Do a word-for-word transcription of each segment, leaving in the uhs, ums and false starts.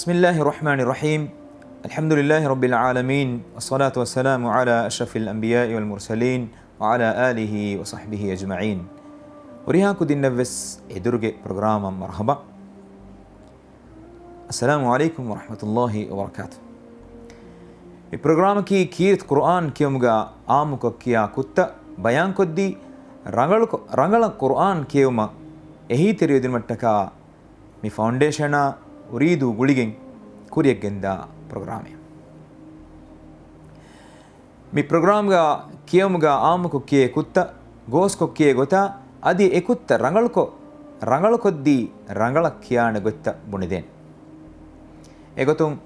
بسم الله الرحمن الرحيم. الحمد لله رب العالمين، والصلاة والسلام على أشرف الأنبياء والمرسلين، وعلى آله وصحبه أجمعين. ހުރިހާ ކުދިންނަށްވެސް އެދުރުގެ ޕްރޮގްރާމަށް މަރުޙަބާ. އައްސަލާމު ޢަލައިކުމް ވަރަޙްމަތުﷲި ވަބަރަކާތު. މި ޕްރޮގްރާމަކީ ކީރިތި ޤުރުއާން ކިޔުމުގަ ޢާއްމުކޮށް ކިޔާ ކުށްތައް ބަޔާންކޮށްދީ، ރަނގަޅުކޮ-، ރަނގަޅަށް ޤުރުއާން ކިޔެވުމަށް އެހީތެރިވެދިނުމަށްޓަކާ މި ފައުންޑޭޝަނާ އުރީދޫ ގުޅިގެން ކުރިޔަށްގެންދާ ޕްރޮގްރާމެއް. މި ޕްރޮގްރާމްގަ ކިޔެވުމުގަ ޢާއްމުކޮށް ކިޔޭ ކުށްތައް، ގޯސްކޮށް ކިޔޭ ގޮތާ، އަދި އެ ކުށްތައް ރަނގަޅުކޮށް، ރަނގަޅުކޮށްދީ، ރަނގަޅަށް ކިޔާނެ ގޮތްތައް ބުނެދޭނެ. އެގޮތުން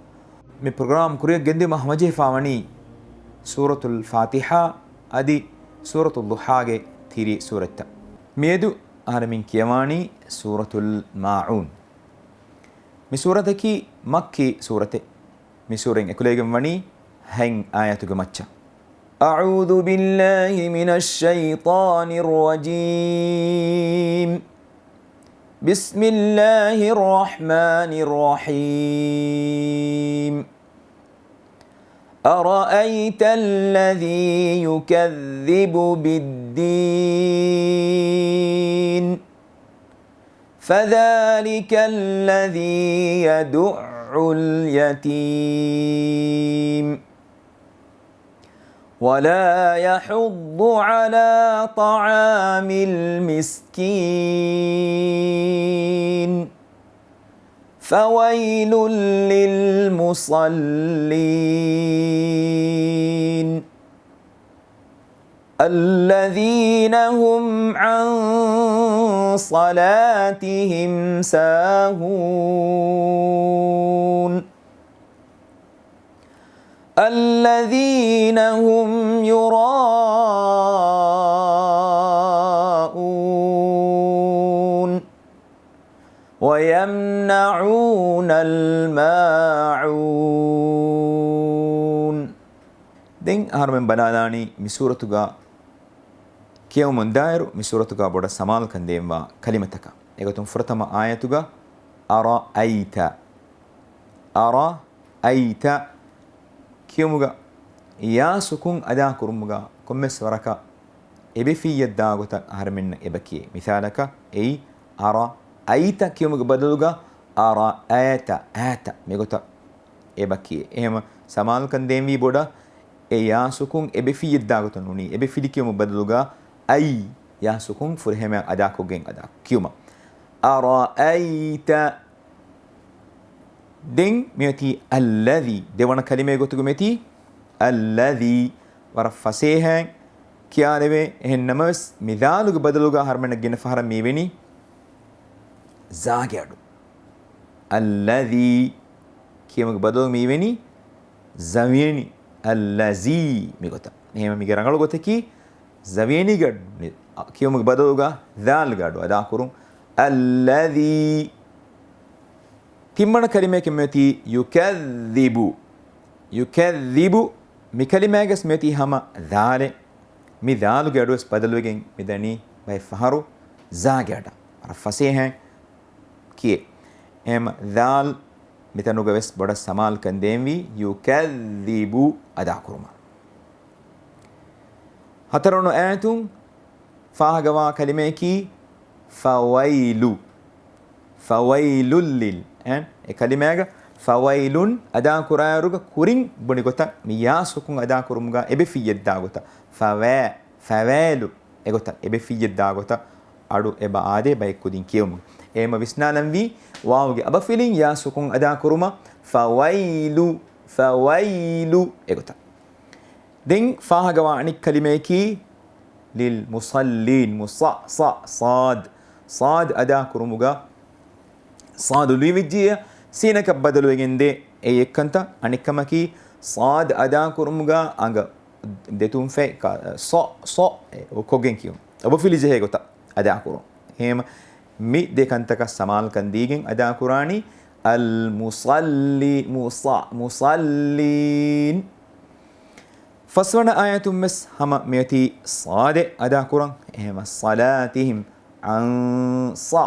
މި ޕްރޮގްރާމް ކުރިޔަށް ގެންދިއުމަށް ހަމަޖެހިފާވަނީ ސޫރަތުލް ފާތިޙާ އަދި ސޫރަތުއްޟުޙާގެ ތިރީ ސޫރަތްތައް. މިއަދު އަހަރެމެން ކިޔަވާނީ ސޫރަތުލް މާޢޫން. މި ސޫރަތަކީ މައްކީ ސޫރަތެއް. މި ސޫރައިން އެކުލެވިގެން ވަނީ ހަތް އާޔަތުގެ މައްޗަށް. أعوذ بالله من الشيطان الرجيم. بسم الله الرحمن الرحيم. أرأيت الذي يكذب بالدين. فذلك الذي يدع اليتيم ولا يحض على طعام المسكين فويل للمصلين الذين هم عن صلاتهم ساهون الذين هم يراءون ويمنعون الماعون. ދެން އަހަރުމެން ބަލާލާނީ މި ސޫރަތުގަ ކިޔަވަމުންދާއިރު މި ސޫރަތުގަ ބޮޑަށް ސަމާލުކަން ދޭންވާ ކަލިމަތަކަށް. އެގޮތުން ފުރަތަމަ އާޔަތުގަ އަރައައިތަ، އަރައައިތަ ކިޔުމުގަ ޔާ ސުކުން އަދާކުރުމުގަ ކޮންމެސް ވަރަކަށް އެބެފިއްޔަށްދާ ގޮތަށް އަހަރެމެންނަށް އެބަކިޔޭ. މިސާލަކަށް އެއީ އަރައައިތަ ކިޔުމުގެ ބަދަލުގަ އަރައައިތަ، އައިތަ މިގޮތަށް އެބަކިޔޭ. އެހެން ސަމާލުކަން ދޭންވީ ބޮޑަށް އެ ޔާ ސުކުން އެބެފިއްޔަށްދާ ގޮތުން ނޫނީ، އެބެފިލި ކިޔުމުގެ ބަދަލުގަ އައި ޔާ ސުކުން ފުރިހަމައަށް އަދާކޮށްގެން އަދާ ކިޔުމަށް. އަރައައިތަ. ދެން މިއޮތީ އައްލަޛީ. ދެވަނަ ކަލިމައެއް ގޮތުގަ މިއޮތީ އައްލަޛީ. ވަރަށް ފަސޭހައިން ކިޔާލެވޭ. އެހެން ނަމަވެސް، މި ދާލުގެ ބަދަލުގަ އަހަރުމެންނަށް ގިނަ ފަހަރަށް މިވެނީ ޒާގެ އަޑު. އައްލަޛީ ކިޔުމުގެ ބަދަލު މިވެނީ ޒަވިޔަނި. އައްލަޒީ މިގޮތަށް. އެހެން މީގެ ރަނގަޅު ގޮތަކީ ޒަވިޔަނީގެ އަޑު ކިޔުމުގެ ބަދަލުގަ ޛާލްގެ އަޑު އަދާކުރުން. އައްލަޛީ. ތިންވަނަ ކަލިމަޔަކަށް މިއޮތީ ޔުކައްޛިބު. ޔުކައްޛިބު. މި ކަލިމާގަސް މިއޮތީ ހަމަ ޛާލެއް. މި ޛާލުގެ އަޑުވެސް ބަދަލުވެގެން މިދަނީ ބައެއް ފަހަރު ޒާގެ އަޑަށް. ވަރަށް ފަސޭހައިން ކިޔޭ. އެހެން ޛާލް މިތަނުގަވެސް ބޮޑަށް ސަމާލުކަން ދޭންވީ ޔުކައްޛިބު އަދާކުރުމަށް. ހަތަރުވަނަ އާޔަތުން ފާހަގަވާ ކަލިމަޔަކީ ފަވައިލު. ފަވައިލުއްލިލް. އެ ކަލިމާގަ ފަވައިލުން އަދާކުރާއިރުގަ ކުރިން ބުނި ގޮތަށް މި ޔާ ސުކުން އަދާކުރުމުގަ އެބެފިއްޔަށްދާ ގޮތަށް ފަވައި، ފަވައިލު އެގޮތަށް އެބެފިއްޔަށްދާ ގޮތަށް އަޑު އެބަ އާދޭ ބައެއް ކުދިން ކިޔެވުމުގެ. އެހެންމަ ވިސްނާލަންވީ ވާވުގެ އަބަފިލިން ޔާ ސުކުން އަދާކުރުމަށް ފަވައިލު، ފަވައިލު އެގޮތަށް. ދެން ފާހަގަވާ އަނެއް ކަލިމަޔަކީ ލިލް މުޞައްލީން، މުޞަ، ޞަ، ޞާދް، ޞާދް އަދާކުރުމުގަ ޞާދު ލުއިވެއްޖިއްޔާ ސީނަކަށް ބަދަލުވެގެންދޭ. އެއީ އެއްކަންތައް. އަނެއްކަމަކީ ޞާދް އަދާކުރުމުގަ އަނގަ ދެތުން ފެ، ކ، ޞަ، ޞަ އެ ކޮށްގެން ކިޔުން. އޮބަފިލި ޖެހޭ ގޮތަށް އަދާކުރުން. އެހެން މި ދެ ކަންތަކަށް ސަމާލުކަން ދީގެން އަދާކުރާނީ އަލް މުޞައްލީ، މުޞަ، މުޞައްލީން. ފަސްވަނަ އާޔަތުން ވެސް ހަމަ މިއޮތީ ޞާދެއް އަދާކުރަން. އެހެން ޞަލާތިހިމް، ޢަން ޞަ،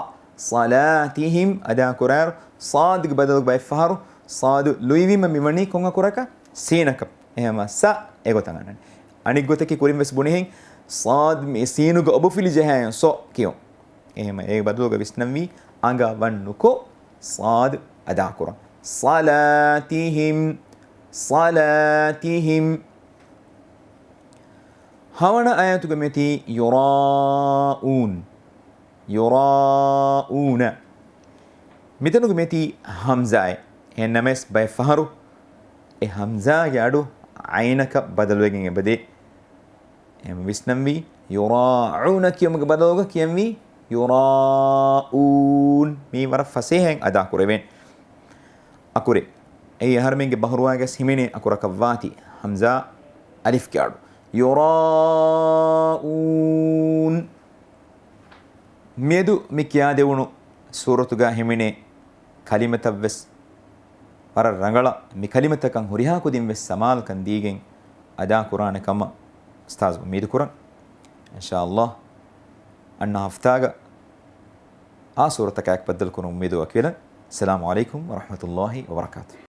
ޞަލާތިހިމް އަދާކުރާއިރު، ޞާދުގެ ބަދަލުގަ ބައެއް ފަހަރު ޞާދު ލުއިވީމަ މިވަނީ ކޮން އަކުރަކަށް؟ ސީނަކަށް. އެހެމަ ޞަ އެގޮތަށް އަންނަނީ. އަނެއްގޮތަކީ ކުރިން ވެސް ބުނިހެން، ޞާދު މި ސީނުގަ އޮބުފިލި ޖަހައިން ޞޮ ކިޔުން. އެހެމަ އޭގެ ބަދަލުގަ ވިސްނަންވީ އަނގަ ވަން ނުކޮށް ޞާދު އަދާކުރަން. ޞަލާތިހިމް، ޞަލާތިހިމް. ހަވަނަ އާޔަތުގަ މިއޮތީ ޔުރާއޫން. ޔުރާއޫނަ. މިތަނުގަ މިއޮތީ ހަމްޒާއެއް. އެހެންނަމަވެސް ބައެއް ފަހަރު އެ ހަމްޒާގެ އަޑު ޢައިނަކަށް ބަދަލުވެގެން އެބަދޭ. އެހެން ވިސްނަންވީ ޔުރާޢޫނަ ކިޔުމުގެ ބަދަލުގަ ކިޔަންވީ ޔުރާއޫން. މީ ވަރަށް ފަސޭހައިން އަދާކުރެވޭނެ އަކުރެއް. އެއީ އަހަރުމެންގެ ބަހުރުވާގަސް ހިމެނޭ އަކުރަކަށްވާތީ ހަމްޒާ އަލިފްގެ އަޑު. ޔުރާއޫން. މިއަދު މި ކިޔާދެވުނު ސޫރަތުގަ ހިމެނޭ ކަލިމަތައްވެސް ވަރަށް ރަނގަޅަށް މި ކަލިމަތަކަށް ހުރިހާ ކުދިން ވެސް ސަމާލުކަން ދީގެން އަދާ ކުރާނެ ކަމަށް އުސްތާޒު އުއްމީދު ކުރަން. އިންޝާﷲ އަންނަ ހަފްތާގަ އާ ސޫރަތަކާއެކު ބައްދަލު ކުރުމުގެ އުއްމީދު ވަކިވެލަން. އައްސަލާމު ޢަލައިކުމް ވަރަޙްމަތުﷲ ވަބަރަކާތުހު.